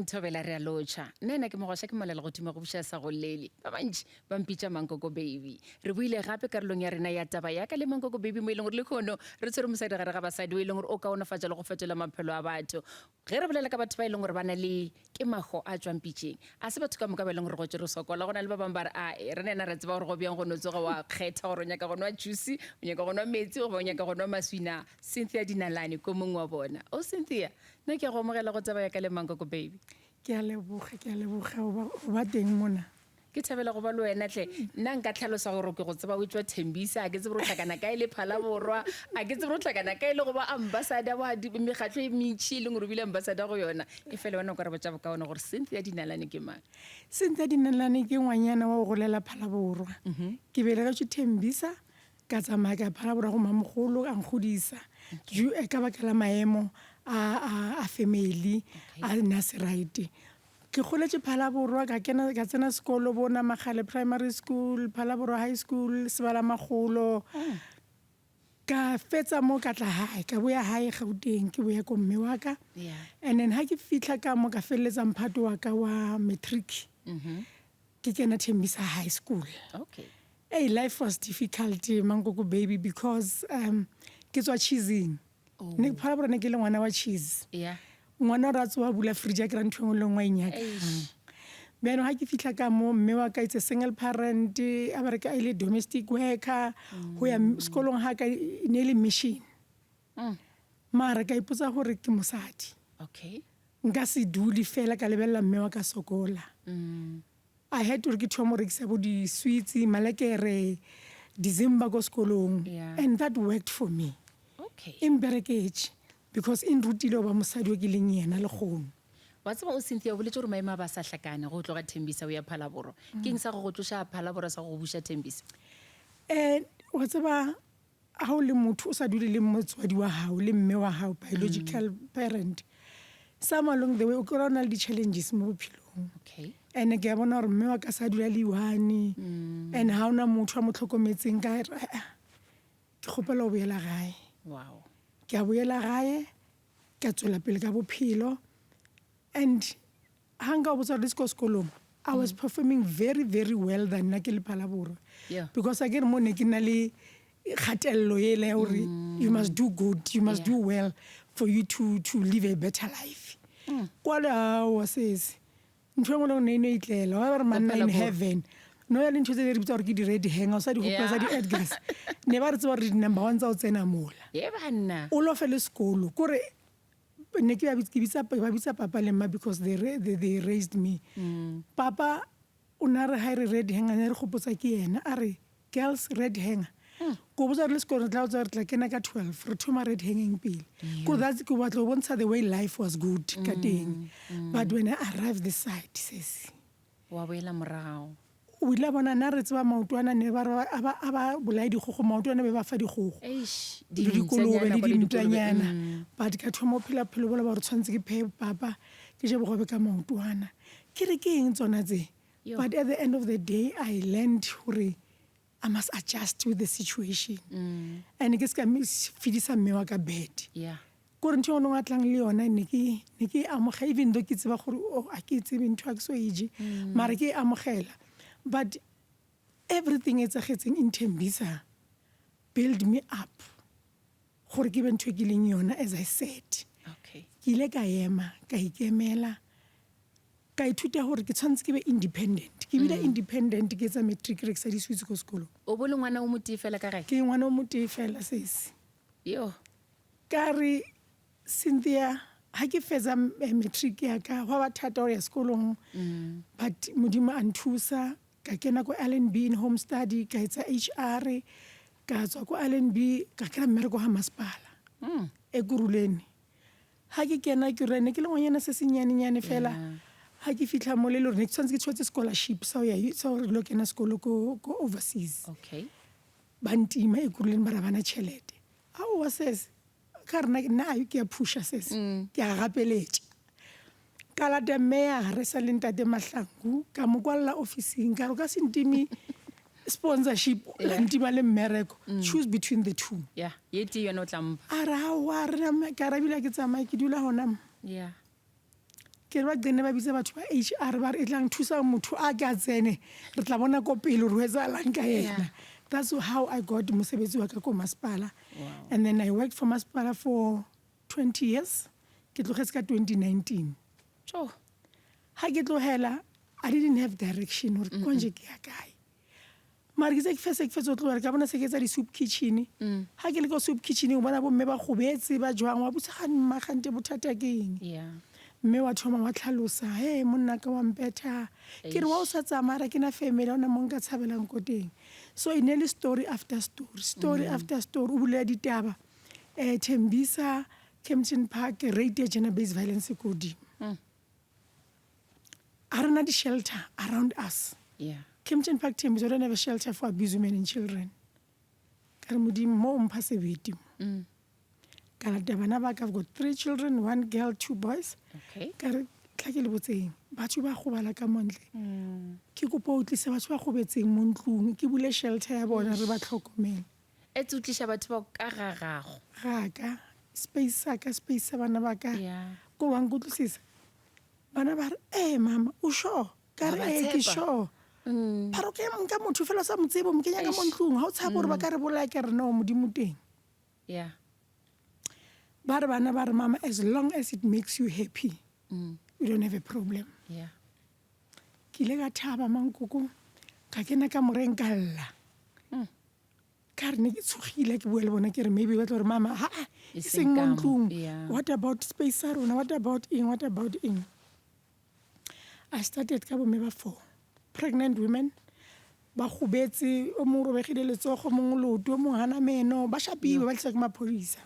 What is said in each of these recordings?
Dumelang Thobela re a lotšha. Nna ena ke Mogwaša ke molela go thuma go buša sa go lele. Ba bantši ba mpitša Mankoko Baby. Re boile gape karolong ya rena ya taba ya ka le Mankoko Baby mo e leng gore lehono re tshwere mosadi gare ga basadi o e leng gore o kaonafatša le go fetola maphelo a batho. Ge re bolela ka batho ba e leng gore ba na le ke mago a tšwang pitšeng, a se batho ka moka ba e leng gore go tšere sokola. Go na le ba bangwe ba re ae re nena re tseba gore go bjang go no tsoga wa kgetha gore o nyaka go nwa juice, o nyaka go nwa metsi goba o nyaka go nwa maswi na. Cynthia Dinalane ko mongwe wa bona. O Cynthia, nna ke a go amogela go taba ya ka le Mankoko Baby. Ke a leboga, ke a leboga go ba, go ba teng mona. Ke thabela go ba le wena hle. Nna nka tlhalosa gore ke go tseba o tšwa Thembisa, a ke tsebe gore o hlakana kae le Phalaborwa, a ke tsebe gore o hlakana kae le go ba ambassador wa mekgatlo e mentši e leng gore o bile ambassador go yona. Efela wena o ka re botša bokaone gore Cynthia Dinalane ke mang? Cynthia Dinalane ke ngwanyana wa go golela Phalaborwa. Ke belegetšwe Thembisa, Ka tsamaya ka ya Phalaborwa go mamogolo a nkgodisa eh, ka baka la maemo a, a, a family a ne a se right. Ke goletše Phalaborwa ka kena ka tsena sekolo bo Namagale Primary School, Phalaborwa High School, Sebalamagolo. Ka fetsa mo ka tla hae, ka boya hae Gauteng ke boya ko mme wa ka. And then ha ke fitlha ka mo ka feleletsa mphato wa ka wa matric. Ke kena Thembisa High School. Okay. Ei life was difficult Mankoko baby because um ke tswa cheesing. Oh. Ne ke phela ne ke le ngwana wa cheese. Yeah. Ngwana o ra tsoa bula fridge a kry ntho e nngwe le nngwe a e nyakang. Bjano ga ke fitlha ka mo mme wa ka it's a single parent a bereka e le domestic worker go ya sekolong ga ka e ne e le mission. Mara ka ipotsa gore ke mosadi. Okay. Nka se dule fela ka lebelela mme wa ka sokola. I had gore ke thome go rekisa bo di-sweets, malekere, di-zimba ko sekolong. Yeah. And that worked for me. Okay. E mpereketše because e nrutile go ba mosadi o ke leng yena lekgono. Wa tseba o Cynthia o boletše gore maemo a ba sa hlakane go tloga Thembisa o ya Phalaborwa. Ke eng sa go go tloša Phalaborwa sa go go buša Thembisa? Um wa tseba ha o le motho o sa dule le motswadi wa gago le mme wa gago biological parent some along the way o kry-a o na le di-challenges mo bophelong Okay. and ke a bona gore mme wa ka sa dula le one and ha ona motho a mo tlhokometseng ka re, "Ah, ah, ke kgopela go boela gae Wow. ke a boela gae ka tswela pele ka bophelo and Ha nka o botsa gore le ko sekolong I was performing very very well than nna ke le Phalaborwa Yeah. because akere mo ne ke na le kgatelelo ele ya gore you must do good you must Yeah. do well for you to to live a better life kwale aowa sese ntho e nngwe le nngwe ne e no itlela wa ba re manna in Phalaborwa. heaven no ya le ntho tse di re bitsa gore ke di-red hanger o sa di gopola tsa Yeah. di-edgars ne ba re tseba gore di-number one tsa go tsena mola Ye banna. o lofe le sekolo kore ne ke ba ke bitsa ba bitsa papa le mma because they, they, they raised me mm. papa o ne a re ga e re red hanger ne re gopotsa ke yena a re girls red hanger mm. ko botsa re le sekolo re tla botsa re tla kena ka 12 re thoma red hanging pele ko that's ke batla go bontsha the way life was good ka mm. teng mm. but when i arrived this side sesi Wa boela morago. O ile a bona na re tseba maotwana ne ba re a ba a ba bolaye dikgogo maotwana be ba fa dikgogo Eish, le dikolobe dintšanyana le kwa le dikolobe. dimpšanyana but ka thoma go phela bophelo bola ba gore tshwanetse ke pheye papa ke je bogobe ka maotwana ke re ke eng tsona tse Yo. but at the end of the day I learned gore I must adjust with the situation and ke se ka fedisa mme wa ka bad Yeah. Kore ntho e nngwe a tlang le yona ne ke ne ke e amogela even though ke tseba gore oh a ke e tsebe ntho a ke so e je mara ke e amogela but everything e etsagetseng in Tembisa build me up gore ke be ntho e ke leng yona as I said. Okay. Ke ile ka ema ka ikemela ka ithuta gore ke tshwanetse ke be independent ke bile independent ke etsa matric re ke sa di-sweets ko sekolong. O bo le ngwana o motee fela ka gae? Ke ngwana o motee fela sesi. Yo. Ka re, Cynthia, ha ke fetsa matric ya ka, gwa ba thata go ya sekolong, but Modimo a nthusa, ka kena ko LNB in home study, ka etsa HR, ka tswa ko LNB, ka kry-a mmereko ga masepala, Ekurhuleni. Ha ke kena ke ne ke le ngwanyana se sennyane-nyane fela, ha ke fitlha mo le le gore ne ke tshwanetse ke tshwetse scholarship sa go ya sa gore lo kena sekolo ko ko overseas. Okay. Ba ntima Ekurhuleni ba re ha bana tšhelete. Aowa sese, ka rena nna a ke a phusha sese, ke a gapeletša. Ka lata meyara sa le ntate Mahlangu, ka mo kwalela ofising, ka re o ka se ntime sponsorship, la ntima le mmereko, choose between the two. Yeah, ye tee yona o tla mpha. A re aowa, rena ka re ebile ha ke tsamaye ke dula gona mo. Yeah. Ke re ba qene ba bitsa batho ba HR ba re e tlang thusa motho a ke a tsene re tla bona ko pele gore ho etsahalang ka yena. That's how I got mosebetsi wa ka ko masepala. And then I worked for masepala for 20 years. Ke tlogetse ka 2019. Tjo. Ha ke tlogela I didn't have direction gore konje ke ya kae. Mara ke se ke fetse ke fetse go tlogela ka bona se ke etsa di-soup kitchen. Ha ke le ko soup kitchen o bona bomme ba gobetse ba jwang wa botsa ga mma gante bothata ke eng. Yeah. Mme wa thoma wa tlhalosa he monna ka wa mpetha. Ke re wa o sa tsamaya ra ke na family ha ona mo nka tshabelang ko teng. So e ne le story after story, story after story o bulela ditaba. Tembisa, Kempton Park rate ya gender based violence e ko godimo. Ha re na di-shelter around us. Yeah. Kempton Park Tembisa we don't have a shelter for abused women and children. Ka re modimo mo o mpha sebete mo. Ka lata bana ba ka, I've got 3 children, 1 girl, 2 boys. Okay. Ka re tla ke le botseng batho ba gobala ka montle. Ke kopa o tlise batho ba gobetseng mo ntlong, ke bule shelter ya bona re ba tlhokomele. E tse o tliša batho ba ka ga gago. Ga ka space sa ka, space sa bana ba ka. Yeah. Ko wa nkutlwisisa. Bana ba re, mama, o sure? Ka Ba re, ba ke tshepa. sure. Ba re, okay, nka motho fela o sa mo tsebe, o mo kenya ka mo ntlong, ha o tshabe hore ba ka re bolaya, ke re, no, Modimo teng. Yeah. Ba re bana ba re, mama, as long as it makes you happy, we don't have a problem. Yeah. Ke ile ka thaba mankoko, ka kena ka moreng ka lla. Ka re ne ke tshogile ke bua le bona ke re maybe ba tlo re mama ha a, E e seng seng mo ka mo, ntlong. yeah. What about space sa rona? What about eng? What about eng? I started ka bomme ba 4 pregnant women ba gobetse, o mongwe o robegile letsogo, o mongwe leoto, o mongwe hana meno, ba shapiwe, ba tliswa ke maphodisa.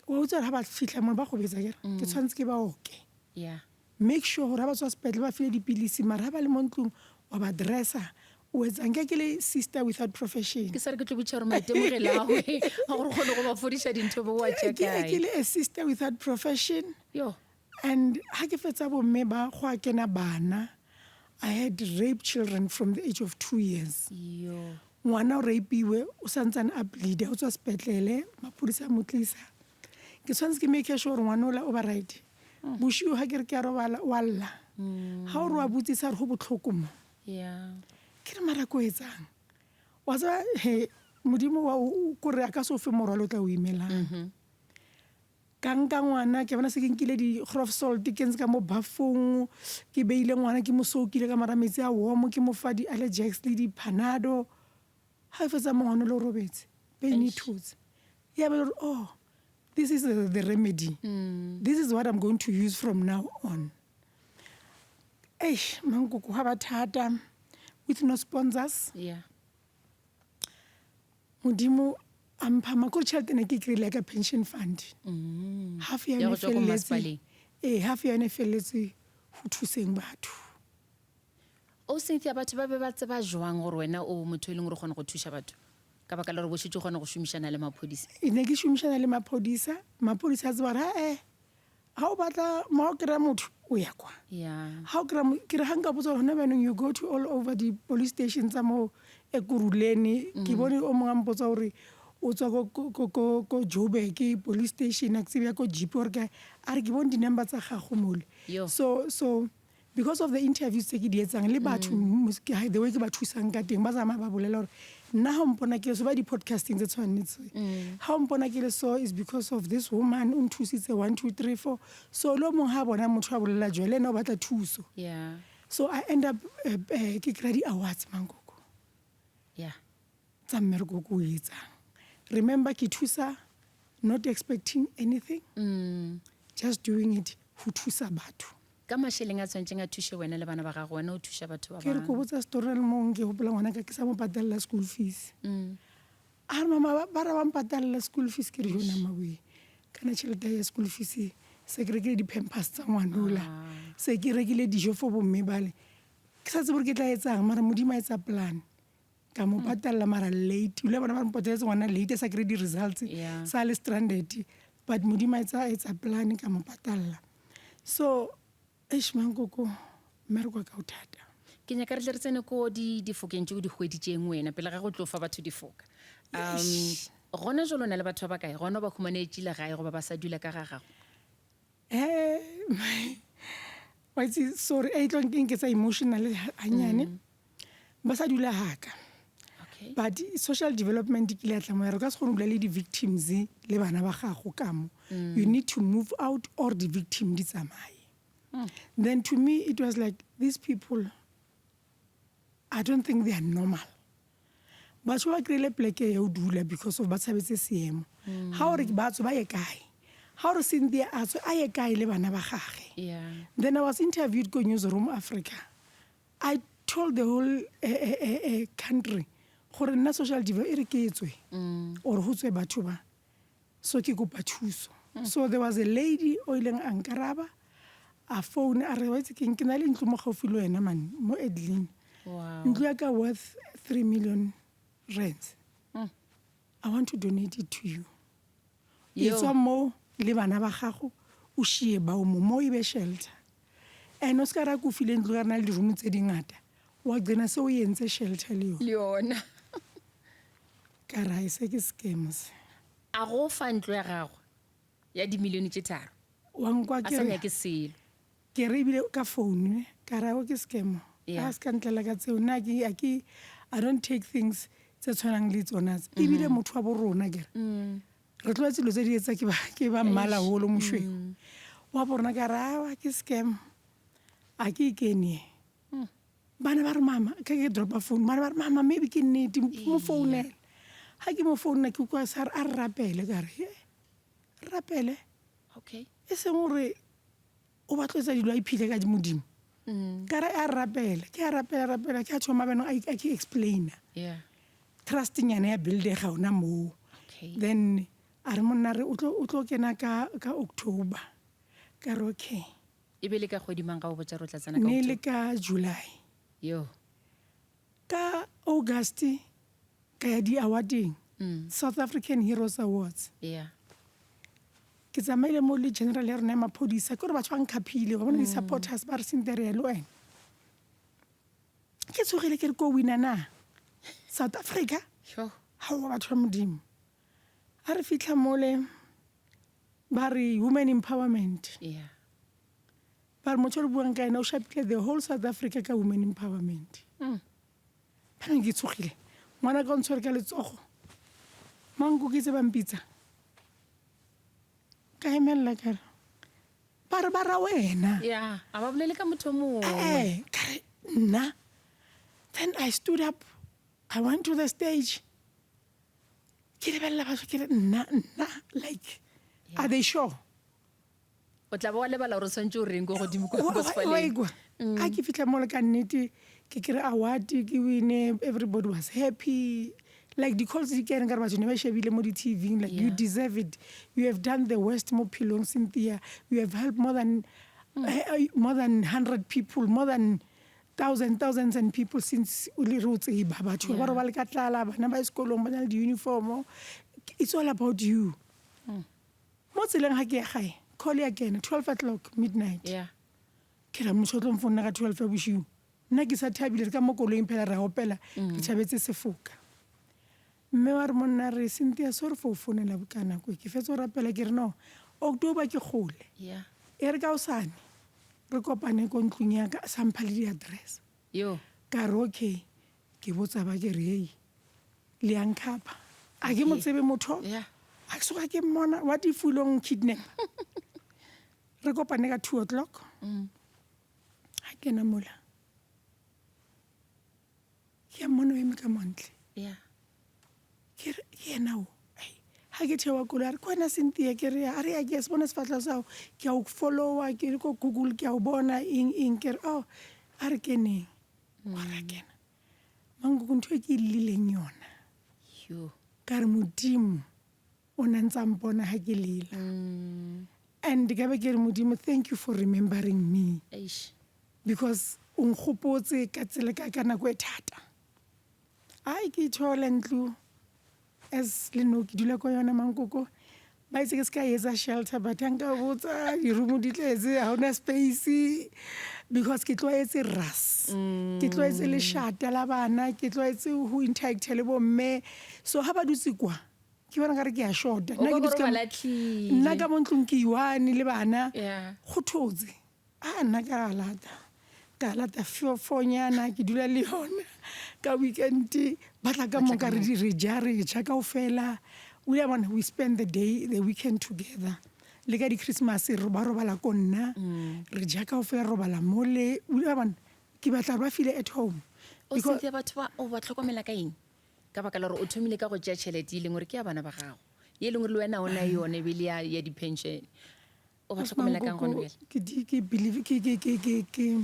Wa utlwa ha ba fihla mo ba gobetsa ke re, ke tshwanetse ke ba oke. Yeah. Make sure hore ha ba tswa sepetlele ba file dipilisi, mara ha ba le mo ntlong wa ba dressa. O etsang ke ke le sister without profession. Ke sa re ke tlo botša gore maitemogelo a gagwe a gore o kgone go ba fodiša dintho bo wa tšea Ke kae. ke le a sister without profession. Yo. And ha ke fetsa bomme ba go a kena bana, I had rape children from the age of 2 years. Yo. Ngwana o rapiwe, o santsane a bleeda, o tswa sepetlele, maphodisa a mo tlisa. Ke tshwanetse ke make sure gore ngwana ola o ba right. Bosigo ha ke re ke a robala, wa lla. Ha o re wa botsisa re go botlhoko mo. Yeah. Ke re mara ko etsang? Wa tseba, he, Modimo wa o, o, kore a ka se o fe morwalo o tla o imelang. Ka nka ngwana, ke bona se ke nkile di-grof salt, ke ntse ka mo bafong, ke beile ngwana, ke mo soakile ka mara metsi a warm, ke mo fa di-Allergex le di-Panado. Ha e fetsa mo ngwana o le o robetse, pain e Eish. thotse. Ya ba le gore, oh, this is the remedy. This is what I'm going to use from now on. Eish, mankoko ha ba thata with no sponsors. Yeah. Modimo a mpha ma, ko tjhelete ne ke kry-ile ka pension fund. Half ya Ya yone go tswa ko felletse. masepaleng. Ee, half ya yone e felletse ho thuseng batho. O Cynthia, batho ba be ba tseba jwang gore wena o motho e leng gore o kgona go thuša batho? Ka baka la gore bo šetše o kgona go šomišana le maphodisa. E ne ke šomišana le maphodisa, maphodisa a tseba gore, ha-eh, ha o batla, ma o kry-a motho, o ya kwa. Yeah. Ha o kry-a mo-, ke re ha nka botsa gore hona bjanong you go to all over di-police station tsa mo Ekurhuleni. Ke bone o mongwe a mpotsa gore o tswa ko Joburg police station, a ke tsebe ya ko Jeppe or kae. A re ke bone di-number tsa gago mole. Yo. So because of the interviews tse ke di etsang le batho, the way ke ba thusang ka teng, ba tsamaya ba bolela gore nna ha o mpona ke le so, ba di-podcasting tse tshwanetse. Ha o mpona ke le so is because of this woman o nthusitse 1, 2, 3, 4. So le o mongwe ha bona motho a bolela jwale, le ena o batla thuso. Yeah. So I end up ke kry-a di-awards mankoko. Yeah. Tsa mmereko o ke o etsang. Remember ke thusa not expecting anything. Just doing it ho thusa batho. Ka mašeleng a tshwanetseng a thuse wena le bana ba gago, wena o thuša batho ba Ke re ko bang. botsa story le mong ke hopola ngwana ka ke sa mo patella school fees. A re mama ba re ba mpatalla school fees, ke re jo nama we. Kana tjhelete ya school fees se ke rekile di-pampers tsa ngwanola. Se ke rekile dijo for bomme bale. Ke sa tsebe hore ke tla etsang, mara Modimo a etsa plan. Ka mo patalla mara late. O ile bona ba re mpatalletse ngwana late, a sa kry di-results, Yeah. sa le stranded. But Modimo a etsa plan ka mo patalla. So, eish mankoko, mmereko wa ka o thata. Ke nyaka re tle re tsene ko difokeng tse o di hweditšeng wena pele ga go tlo fa batho difoka. Eish. Gona jwale o na le batho ba bakae? Gona ba humanetše legae goba ba sa dula ka ga gago? Eh, wa itse sorry e tlo nketsa emotional hanyane mm. ba sa dula haka okay. but social development ke ile ya tla mo ya re ka se kgone go dula le di-victims le bana ba gago ka mo mm. you need to move out or di-victim di tsamaye mm. then to me it was like these people i don't think they are normal batho ba kry-ile poleke ya o dula because of ba tshabetse seemo ga o re ba tswe ba ye kae ga o re Cynthia a tswe a ye kae le bana ba gage yeah. then i was interviewed ko newsroom africa i told the whole uh, uh, uh, country gore nna social development e re ke tswe or go tswe batho ba so ke kopa thuso so there was a lady o ileng a nkaraba a phone a re wa itse keng ke na le ntlo mo gaufi le wena man mo Edleen wow. ntlo ya ka worth 3 million rands i want to donate it to you e Yo. tswa mo le bana ba gago o šie bao mo mo e be shelter and o se ka ra ko file ntlo ka re na le di-room tse dingata wa gcina se o entse shelter le yone le yona ka ra e se ke scam se a go fa ntlo ya gagwe ya dimilione tše tharo wa nkwa a ke sa re nyake selo ke re ebile ka phone ne ka ra o ke scam Yeah. a se ka ntlela ka tseo nna ke a ke i don't take things tse tshwanang le tsona tse ebile motho wa bo rona kere re tlwaetse dilo tse di etsa ke ba ke ba mmala holo mošweu wa bo rona ka re awa ke scam a ke ikene bana ba re mama ka ke dropa phone bana ba re mama maybe ke nnete mo founela ga ke mo founela ke kwa sa re a re rapele ka re "He, re rapele okay e seng gore o batlo etsa dilo a iphile ka modimo ka re a rapela ke a rapela rapela ke a thoma beno a ke explaina yeah trustnyana ya buildega ona moo okay then a re monna re o tlo o tlo kena ka ka october ka re okay e be le ka kgwedi mang ga o botsa re o tla tsena ka ne le October? ka july yo ka august ka ya di-awarding south african heroes awards yeah ke tsamaile mo le general ya rona ya maphodisa ke gore batho ba nkgaphile ba bona di-supporters ba re sente re ya le wena ke tshogile ke re ko wina na south africa sure gaowa batho ba modimo a re fitlha mole ba re women empowerment yeah ba re motho o re buang ka ena o shapile the whole south africa ka women empowerment banang ke tshogile ngwana ka o ntshwere ka letsogo mankoketse ba mpitsa ka emelela kare ba re ba ra wena yeah a ba bolele ka motho o mongwe ee ka re nna then i stood up i went to the stage ke lebelela batho ke re nna nna like are they sure o tla ba wa lebala gore o tshwanetse o reng ko godimo ko Wa- ko wa- wa sefaleng ikwa a ke fitlha mole ka nnete ke kry award ke wine everybody was happy like di-calls di kene ka re batho ne ba shebile mo di-tvng like you Yeah. deserve it you have done the worst mo phelong cynthia you have helped more than more than 100 people more than thousand thousands and people since o le re o tseba batho ba Yeah. robale ka tlala bana ba sekolong ba na le di-uniformo it's all about you mo tseleng ga ke ya gae call ya kena 12 o'clock midnight yeah ke ra motho o tlo mfounna ka 12 ya bosigo nna ke sa thabile re ka mo koloing phela re a opela ke thabetse sefoka mme wa re monna re cynthia sorry for o founela ka nako e ke fetse o rapela ke re no october ke gole yeah e re ka osane re kopane ko ntlong ya ka sa mpha le di-address yo ka re okay ke botsa ba ke re ei le yang kgapa a ke mo tsebe motho yeah a ke soka ke mmona what if o ilong kidnap re kopane ka 2 o'clock ga kena mola ke ya mmona o eme ka montle yeah ke re ke ena o Ai, ga ke thewa koloi a re ke wena cynthia ke re a re ya ke se bona sefatlhego sa gago ke a o followa ke le ko google ke a o bona eng eng ke re oh a re keneng wa re a kena mankoko ntho e ke e llileng yona yo ka re modimo o na ntse a mpona ga ke lela and ka be ke re modimo thank you for remembering me eish because o nkgopotse ka tsela ka ka nako e thata ai ke ithole ntlo as le no ke dula ko yona mankoko ba itse ke se ka etsa shelter but ha nka botsa di-room di tletse ha hona space because ke tlwaetse ras ke tlwaetse lešata la bana ke tlwaetse ho interacta le bomme so ha ba dutse kwa Ke bona nkare ke a shorta. Nna ke dutse ka nna ka mo ntlong ke i-one le bana. Go thotse. A nna ka lata. Ka lata fonyana ke dula le yona. Ka weekend ba tla ka moka re re ja re ja kaofela. O ile a bona we spend the day the weekend together. Le ka di-Christmas re ba robala ko nna. Re ja kaofela re robala mole. O ile a bona ke batla gore ba feel at home. O Cynthia batho ba o ba tlhokomela ka eng? Ka baka la gore o thomile ka go tšea tšhelete e leng gore ke ya bana ba gago, ye e leng gore le wena o na yone e be le ya, ya di-pension. O ba hlokomela kang gone bjale? Ke di ke believe ke ke ke ke ke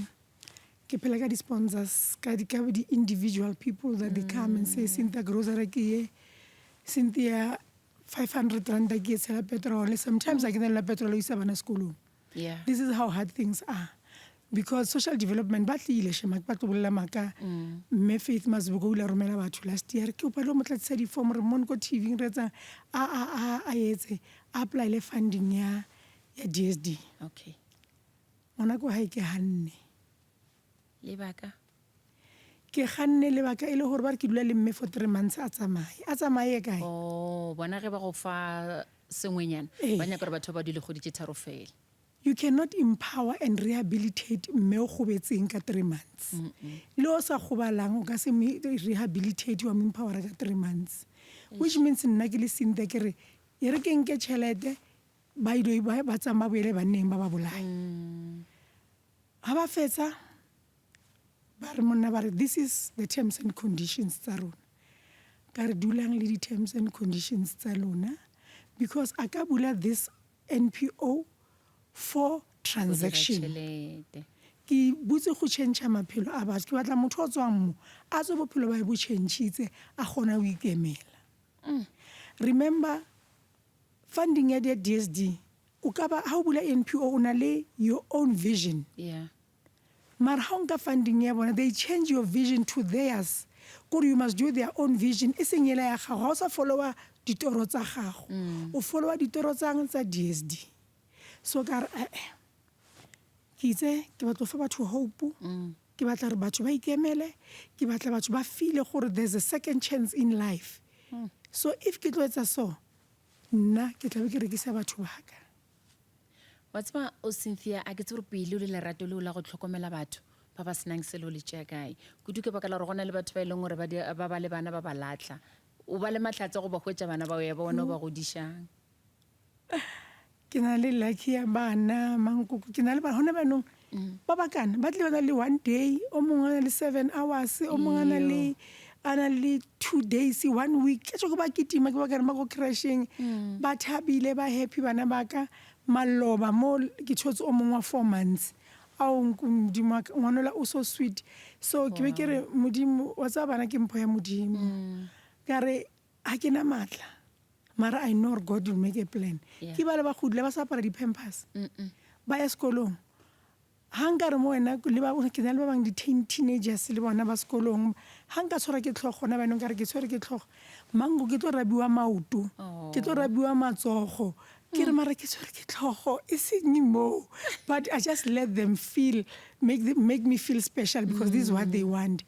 ke phela ka di-sponsors ka di ka di-individual people that they come and say Cynthia grocery ke ye Cynthia 500 rand ke e tshela petrol sometimes a ke na le petrol o isa bana sekolong. Yeah. This is how hard things are. Because social development ba tlile shema ba tlo bolela maka mme Faith Mazibuko o ile a romela batho last year ke kopa le mo tlatsisa di-form re mmone ko TV re etsang a a a a etse a applyele funding ya ya DSD. Okay. Ngwana ko hae ke hanne. Lebaka? Ke ganne lebaka e le gore ba re ke dula le mme for 3 months a tsamaye. A tsamaye kae? Oh, bona ge ba go fa sengwenyana ba nyaka gore batho ba dule kgwedi tše tharo fela. You cannot empower and rehabilitate mme o gobetseng ka 3 months. Le o sa gobalang o ka se mo rehabilitate wa mo empowera ka 3 months. Which means nna ke le Cynthia ke re e re ke nke tšhelete ba ile ba tsamaya ba boele banneng ba ba bolaye. Ha ba fetsa ba re monna ba re this is the terms and conditions tsa rona. Ka re dulang le di-terms and conditions tsa lona because a ka bula this NPO for transaction. Ke butse go change maphelo a batho. Ke batla motho o tswang mo a tswe bophelo ba bo changitse a kgona ho ikemela. Remember funding ya di DSD o ka ba ha o bula NPO o na le your own vision. Yeah. Mara ha o nka funding ya bona they change your vision to theirs. Kore you must do their own vision e seng ela ya gago. Ha o sa followa ditoro tsa gago. O followa ditoro tsang tsa DSD. So ka re eh ke itse ke batla fa batho hope. Ke batla re batho ba ikemele, ke batla batho ba feel gore there's a second chance in life. So if ke tlo etsa so nna ke tla be ke rekisa batho ba ka. Wa tseba o Cynthia a ke tsebe gore pelo le lerato leo la go tlhokomela batho ba ba senang selo le tšea kae. Kudu ke baka la gore go na le batho ba e leng gore ba ba le bana ba ba latlha. O ba le mahlatse go ba hwetša bana bao ya ba wena o ba godišang. Ke na le lucky ya bana mankoko ke na le bana gona banong ba bakana ba tle ba na le one day o mongwe a na le 7 hours o mongwe a na le a na le 2 days 1 week ke tšo ba kitima ke ba kare ba ko crashing ba thabile ba happy bana ba ka maloba mo ke thotse o mongwe wa 4 months ao modimo wa ka ngwanola o so sweet so ke be ke re modimo wa tseba bana ke mpho ya modimo ka re ha ke na matla mara I know God will make a plan. Ke ba le ba godile ba sa apara di-pampers ba ya sekolong ha nka re mo wena le ba ke na le ba bang di-teenagers le bona ba sekolong ha nka tshwara ke tlhogo gona banong ka re ke tshwere ke tlhogo mango ke tlo rabiwa maoto ke tlo rabiwa matsogo ke re mara ke tshwere ke tlhogo e seng mo but I just let them feel make, them, make me feel special because this is what they want.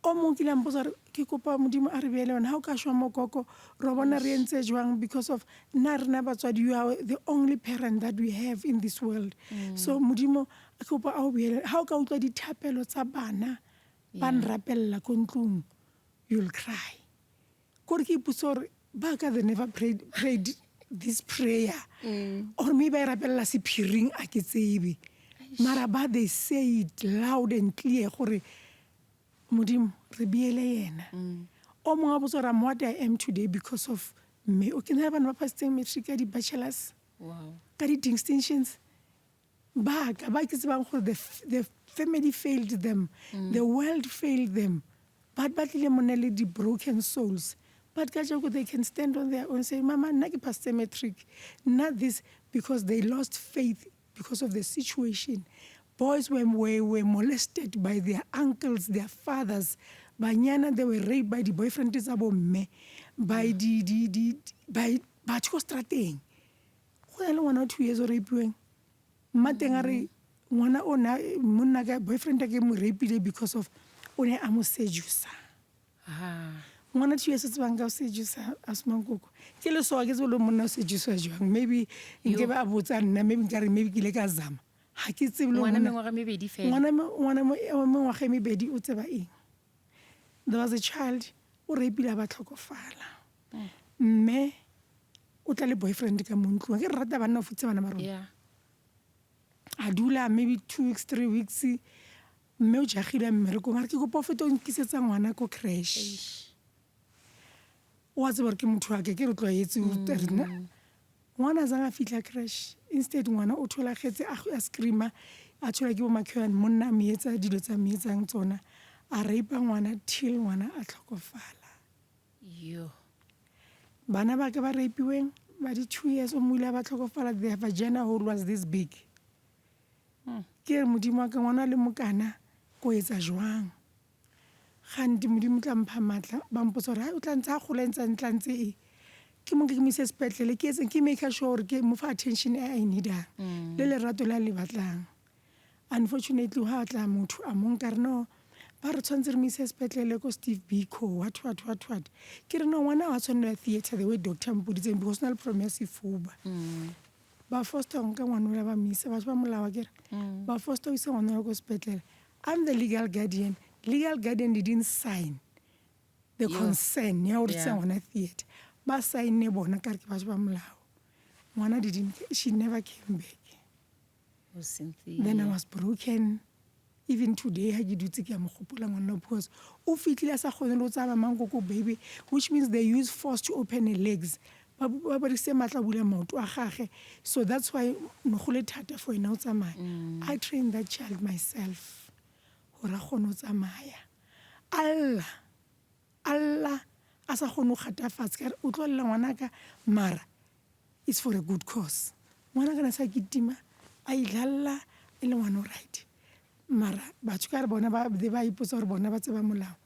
O mongwe kile a mpotsa gore ke kopa modimo a re beele yone ga o ka shwa mokoko ro bona re entse jwang because of nna rena batswadi you are the only parent that we have in this world. So modimo a kopa a o beele ga o ka utlwa dithapelo tsa bana ba nrapelela ko ntlong you'll cry. Kore ke ipotse gore ba ka they never prayed, prayed this prayer or maybe ba e rapelela sephiring a ke tsebe mara ba they say it loud and clear gore modimo re beele yena. O mongwe a botsa gore I'm what I am today because of me. O ke na le bana ba pasitseng matric ka di-bachelors ka di-distinctions ba ka ba ke tsebang gore the family failed them, the world failed them, but ba tlile mone le di-broken souls. But kajeko they can stand on their own say mama nna ke pasitse matric nna this because they lost faith because of the situation. Boys were molested by their uncles, their fathers. Banyana, they were raped by the boyfriend tsa bo mme, by di di di by batho ko strateng. Go na le ngwana wa 2 years o rapiweng. Mma teng a re ngwana o na monna ka boyfriend ke mo rapile because of o ne a mo seducer. Ngwana 2 years o tsebang ka o sedusa Asmankoko. Ke le so ga ke tsebe le monna o sedusa jwang. Maybe nke ba botsa nna maybe nkare maybe ke ile ka zama. Ga ke tsebe le Ngwana mengwaga mebedi fela. Ngwana ngwana mengwaga e mebedi o tseba eng? There was a child o rapile a ba tlhokofala. Mme o tla le boyfriend ka mo ntlong. Ke re rata banna o futse bana ba rona. Yeah. A dula maybe 2 weeks 3 weeks mme o jagile mmerekong a re ke kopa o fete o nkisetsa ngwana ko creche. O a tseba gore ke motho wa ke ke re tlwaetse rena. Ngwana a zang a fitlha creche instead ngwana o tholagetse a screamer a tsholwa ke bo makhelwane monna a mo etsa dilo tsa mo etsang tsona a rape ngwana till ngwana a tlhokofala. Yo. Bana ba ka ba rapiweng ba di 2 years o mongwe ile a ba tlhokofala their vagina hole was this big. Ke re Modimo wa ka ngwana a le mokana ko etsa jwang? Gante Modimo o tla mpha maatla ba mpotsa gore hai o tla ntse a gola ntse a ntla ntse e ke mo ke mo ise sepetlele ke etseng ke make sure gore ke mo fa attention e a e needang le lerato le a le batlang. Unfortunately ha tla motho a mo nka re no ba re tshwanetse re mo ise sepetlele ko Steve Biko what what what what ke re no ngwana wa tshwanela theatre the way doctor mpoditseng because o na le problem ya sefuba. Ba foster nka ngwana ola ba mo isa batho ba molao akere ba foster o isa ngwana ola ko sepetlele I'm the legal guardian legal guardian didn't sign the Yo. consent ya gore isa Yeah. ngwana theatre ba signe bona ka re ke batho ba molao ngwana didn't she never came back. Oh, Cynthia. Then I was broken even today ha ke dutse ke a mo gopola ngwana because o fitlhile a sa kgone le go tsamaya mankoko baby which means they use force to open her legs ba ba berekisitse maatla a bula maoto a gage so that's why no go le thata for ena o tsamaya. I trained that child myself gore a kgone go tsamaya a lla a lla a sa kgone go gata fatshe ka re o tlo lla ngwanaka mara it's for a good cause. Ngwana ka na sa kitima a idlalla e le ngwana o right mara batho ka re bona ba ba ipotsa gore bona ba tseba molao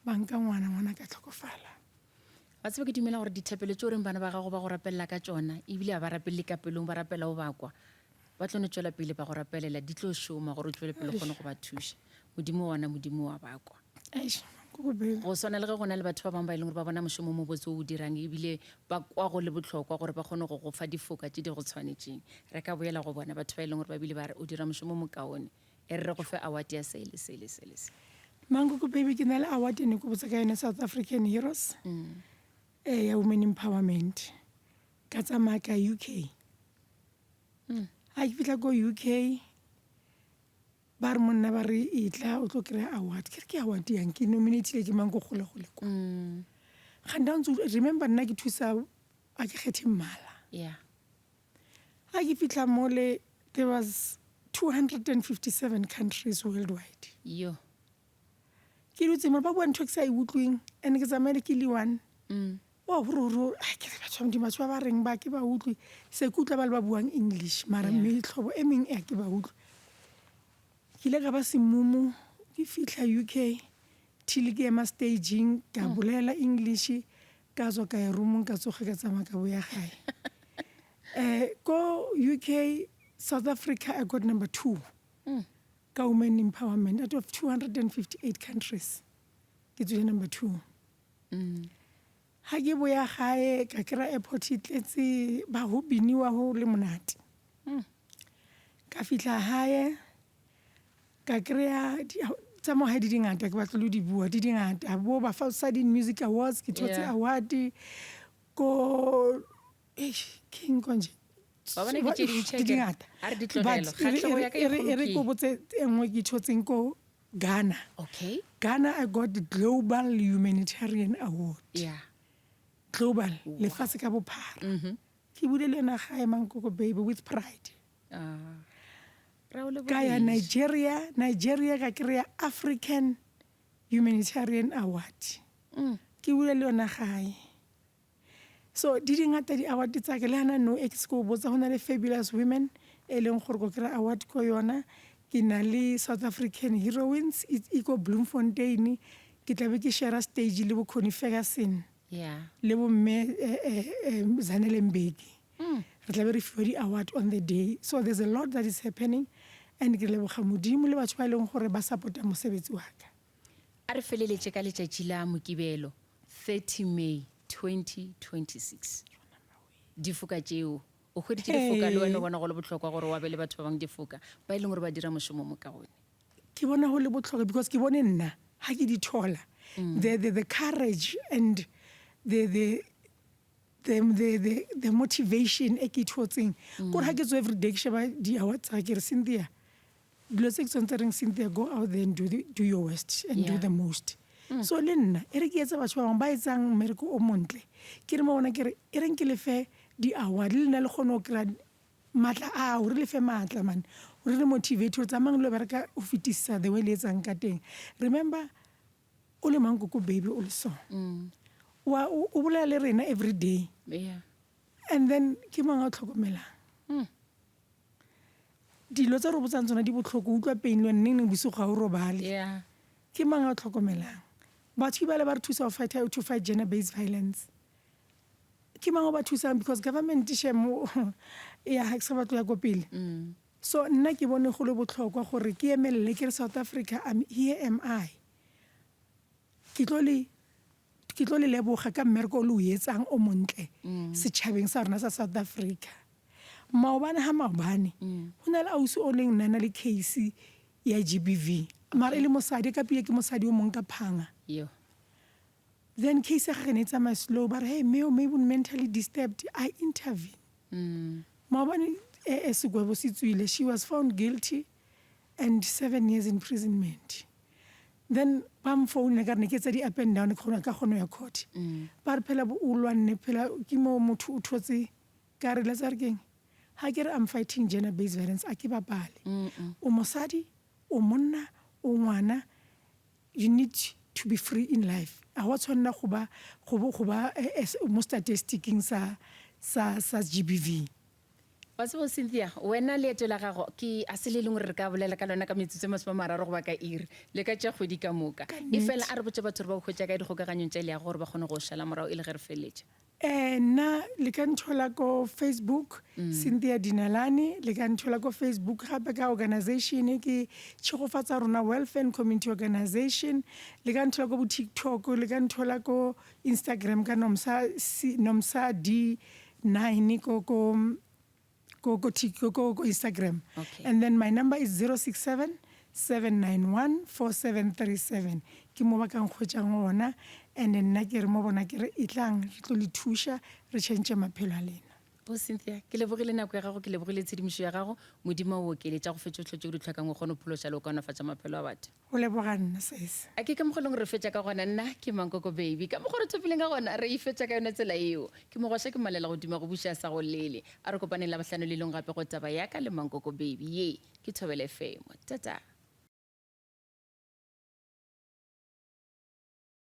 ba nka ngwana ngwana ka tlhokofala. Wa tseba ke dumela gore dithapelo tše o reng bana ba gago ba go rapelela ka tšona ebile ga ba rapelele ka pelong ba rapela o ba kwa ba tlo no tšwela pele ba go rapelela di tlo šoma gore o tšwele pele o kgone go ba thuša. Modimo wa ona Modimo wa ba kwa. Eish, ko go Go swana le ge go na le batho ba bangwe ba e leng gore ba bona mošomo o mobotse o o dirang ebile ba kwa go le bohlokwa gore ba kgone go go fa difoka tše di go tshwanetšeng. Re ka boela go bona batho ba e leng gore ba bile ba re o dira mošomo o mokaone e re re go fe award ya se le se le se le se. Mankoko baby ke na le award e ne ke botsa ka yone South African Heroes eh ya women empowerment ka tsamaya ka UK. Ha ke fitlha ko UK ba re monna ba re etla o tlo kry-a award ke re ke award yang ke nominatile ke mang ko gole-gole kwa gante ntse remember nna ke thusa a ke kgethe mmala Yeah. ha ke fitlha mole there was 257 countries worldwide Yo. ke dutse mo ba bua ntho e ke sa e utlweng and ke tsamaile ke le one o hore ai ke re batho ba Modimo batho ba ba reng ba ke ba utlwe se ke utlwa ba le ba buang English mara Yeah. metlhobo e meng e a ke ba utlwe ke ile ka ba semumu ke fitlha UK till ke ema staging ka bolela English ka tswa ka ya roomong ka tsoga ka tsamaya ka boya gae eh ko UK South Africa I got number 2 ka women empowerment out of 258 countries ke tswile number 2 ha ke boya gae ka kry-a airport e tletse ba ho biniwa ho le monate ka fitlha hae ka kry-a tsa mo gae di dingata ke batla le di bua di dingata bo Bafasadi Music Awards ke thotse award ko eish ke eng konje Wa bona ke tše dintši di akere? dingata A re di But tlogelo. Kgahlego ya ka e e re kgolo e re ke ko botse e nngwe ke thotseng ko Ghana Okay. Ghana I got the Global Humanitarian Award Yeah. global lefatshe ka bophara ke bule le yona gae mankoko baby with pride Ah. Ra o ka ya lebogiša. Nigeria Nigeria ka kry-a African Humanitarian Award ke bule le yona gae so di dingata di-award tsa ke le hana no e ke se ko botsa go na le Fabulous Women e leng gore ko kry-a award ko yona ke na le South African Heroines e e ko Bloemfontein ke tlabe ke share stage le bo Connie Ferguson Yeah. le bo mme eh, eh, eh, Zanele Mbeki re tlabe re fiwa di-award on the day so there's a lot that is happening and ke leboga modimo le batho ba e leng gore ba support-a mosebetsi wa ka A re feleletše ka letšatši la Mokibelo. 30 May 2026. Difoka tšeo o hweditše difoka le wena o bona go le bohlokwa gore o abele batho ba bangwe difoka ba e leng gore ba dira mošomo mo kaone. Ke bona go le bohlokwa because ke bone nna ga ke di thola the, the, the courage and the, the, the, the, the, the motivation e ke e thotseng kore ga ke tso everyday ke sheba di-award tsa ke re Cynthia dilo tse ke tsone tse reng Cynthia go out there and do, the, do your worst and do the most so le nna e re ke etse batho ba bangwe ba etsang mmereko o montle ke re mo bona ke re e reng ke lefe di-award le nna le kgone go kry-a maatla ao re lefe maatla man gore re motivate gore tsamayang le lo bereka go fetisisa the way le etsang ka teng remember o le mankoko baby o le so wa o bolela le rena every day Yeah. and then ke mang a o tlhokomelang dilo tse re botsang tsona di botlhoko o utlwa pain le wena neng neng bosigo ga o robale Yeah. ke mang a o tlhokomelang batho ke bale ba re thusa go fight to fight gender based violence ke mang o ba thusang because government shem ya ga ke sa batlo ya ko pele so nna ke bone go le botlhokwa gore ke emelele ke re South Africa I'm here am I ke tlo le ke tlo le leboga ka mmereko o le o etsang o montle setšhabeng sa rona sa South Africa maobane ga maobane go na le ausi o leng nna na le case ya GBV mara e le mosadi ka pile ke mosadi o mongwe ka phanga Yo. then case ya gage ne e tsamaya slow ba re hey mme o maybe o mentally disturbed I intervene maobane eh, segwebo se tswile she was found guilty and 7 years imprisonment then ba mfounela ka re ne ke etsa di-up and down ke kgona ka kgono ya court ba re phela o lwanne phela ke mo motho o thotse ka re letsa re keng ga ke re I'm fighting gender based violence a ke bapale o mosadi o monna o ngwana you need to be free in life a wa tshwanela go ba go ba mo statisticing sa sa sa GBV Wa tseba Cynthia, wena leeto la gago ke a se le leng gore re ka bolela ka lona ka metsotso e 30 goba ka iri, le ka tšea kgwedi ka moka. E fela a re botše batho gore ba go hwetša kae dikgokaganyong tša leago gore ba kgone go o šala morago e le ge re feleletša. Nna le ka nthola ko Facebook Cynthia Dinalane, le ka nthola ko Facebook gape ka organization ke Tshegofatsa Rona Welfare and Community Organization, le ka nthola ko bo TikTok, le ka nthola ko Instagram ka Nomsa C, Nomsa D 9 ko ko ko ko ko ko ko Instagram. Okay. And then my number is 067 791 4737. Ke mo ba ka nkgwetšang gona and nna ke re mo bona ke re e tlang re tlo le thuša re change maphelo a lena. Bo Cynthia, ke lebogile nako ya gago, ke lebogile tshedimošo ya gago. Modimo a o okeletša go fetša tšohle tše o di hlokang o kgone go phološa le go kaonafatša maphelo a batho. Go leboga nna sis. A ke ka mokgwa e leng gore re fetša ka gona nna ke Mankoko baby. Ka mokgwa re thopileng ka gona re e fetša ka yona tsela yeo. Ke mogwaša ke malela go duma go buša sa go lele. A re kopaneng Labohlano le lengwe gape go taba ya ka le Mankoko baby. Ye ke Thobela FM. Tata.